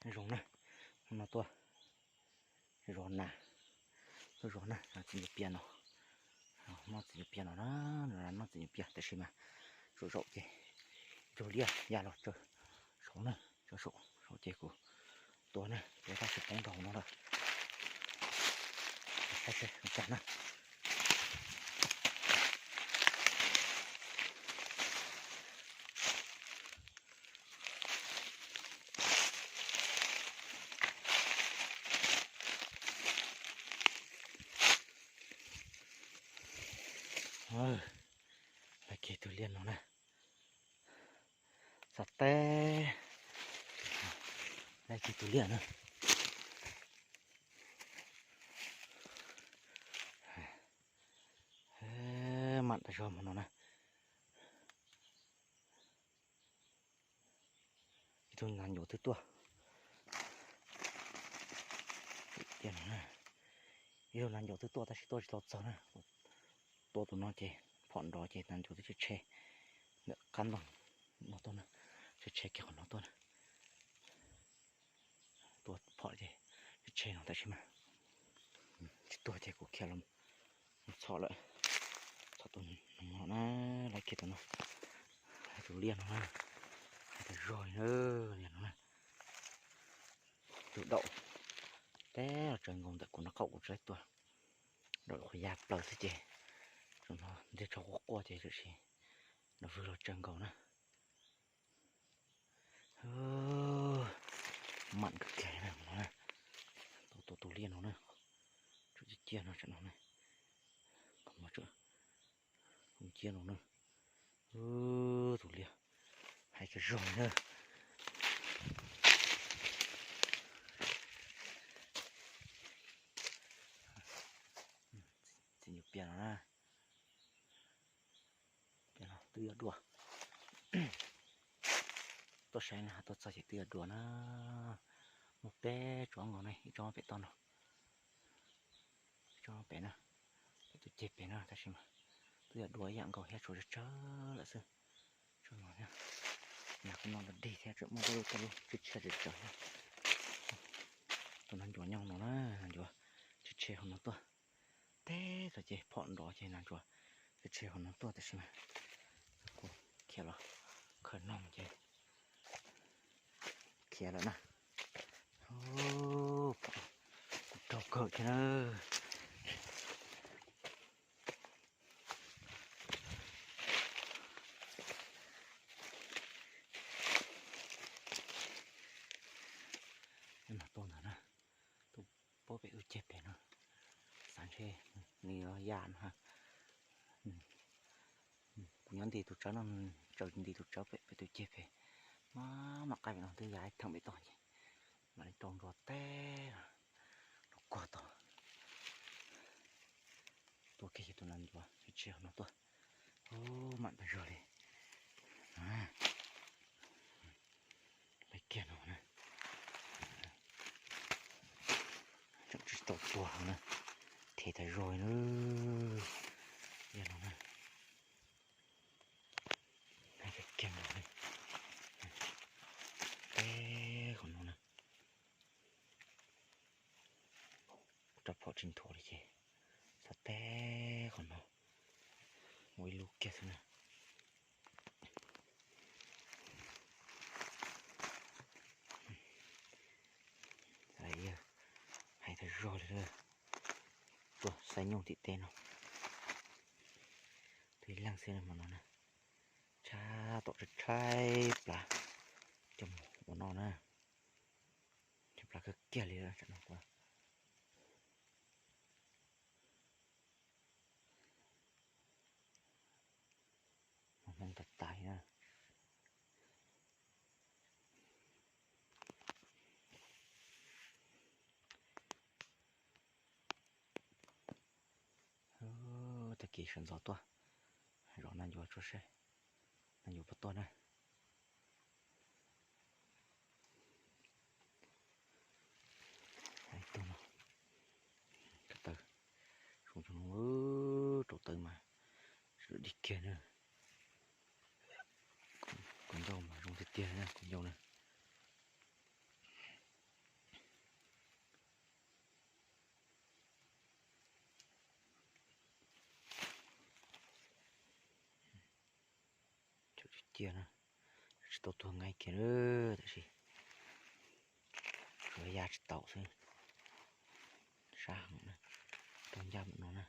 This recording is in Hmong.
Nyob zoo na, hnub no tuaj zov nas, tuaj zov na, txiv nyuj pias no, muab txiv nyuj pias no na, no txiv nyuj pias tab sis mas zaum zaum ces cug liaj ya los tsaws saud na, tsaws saud ces kuv tua na, tua tab sis poob rau hauv no lawm. Saib seb ua cas na. Lawv kiag tus liaj no na. Xav teb, lawv kiag tus liaj na. Mam tas zog hmo no na. Ib tug nas ncuav twb tuaj. Ib tug nas ncuav twb tuaj tab sis tuaj tsis tau txog na. Tua tus no ces phom nrov ces nas ncuav twb tshe tshe ntawm qab ntoo no tuaj na, tshe tshe kiag qhov no tuaj na. Tua phom ces tshe tshe no tab sis mas tsis tuag ces kuv khiav los mus txhom lawm. Txhom tus no na, lawv kiag tus no, tus liaj no na, hais tias zog li na, liaj no na. Tus daum teb los tsaws nkaus ntawm kuv nraub qaum kuv tsaws tua, daum qhuav ya plaws xwb ces tseem no nteg tsho quaj quaj ces tam sis los vwg los tsaws nkaus na. Mam kawg kiag no na, tau tua tus liaj no na, tsuas ciaj ciaj no tsam no na, qhov no tsam ciaj no na, tus liaj hais tias zog na. Txiv nyuj pias no na. Twb yuav dua. Tuaj saib na, tuaj txog ces twb yuav dua na. Muaj peb tsob nkaus ne, ib tsob pem toj no, ib tsob pem na, pem tus ceg pem na, tab sis mas twb yuav dua ib yam nkaus thiab, tshuav tsawg tsawg lawm xwb. Tsob no thiab, nas kuj noj dog dig thiab, tseem muaj tej lub tej lub tshiab tshiab tsawv tsawv thiab. Tus nas ncuav nyob no na, nas ncuav tshe tshe hauv no tuaj. Teb txog ces phom nrov ces nas ncuav tshe tshe hauv no tuaj tab sis mas kuv khiav los khaws noog ces khiav lawm na. Kuv raug kawg thiab na. Mas tuaj ntawd na, tuaj pem tus ceg pem no, xav ntshe nws los ya no. Kuv nyob nti tus tsawb no, tsaws nti tus tsawb pem pem tus ceg pem, mam mam qaij pem no twb ya ib theem pem toj ces mam li rau nrua teb los kuag tau. Tua kiag tus nas ncuav tshe tshe no tuaj, mam tag zog li. Lawv kiag no na, tseem tsis tau tuag no na, them tag zog li na. Yog no na, kiag no, teb qhov no na. Kuv rab phom tsis nthuav li ces xav teb qhov no, ua ib lub kiag xwb na. Hais tag zog li, tuaj saib nyuj tim teb no, twb ib leeg xwb hmo no na, tshab tom tshaib tshaib plab coj mus ua noj na, tshaib plab kawg kiag li tsam no. Hmoob tas tas li na. Tag kis sawv ntxov tuaj zov nas ncuav tso seb nas ncuav puas tuaj na. Ib tug no, ko taw, zoo zoo, rau tawv mas dig kiag na. Kuv ncauj mas zoo tiag tiag na, kuv ncauj na. ciaj na, tsis tau tuag nqaij kiag na, tab sis tsuas ya tsis taus xwb. Sab heev na, tau ncaj mus no na.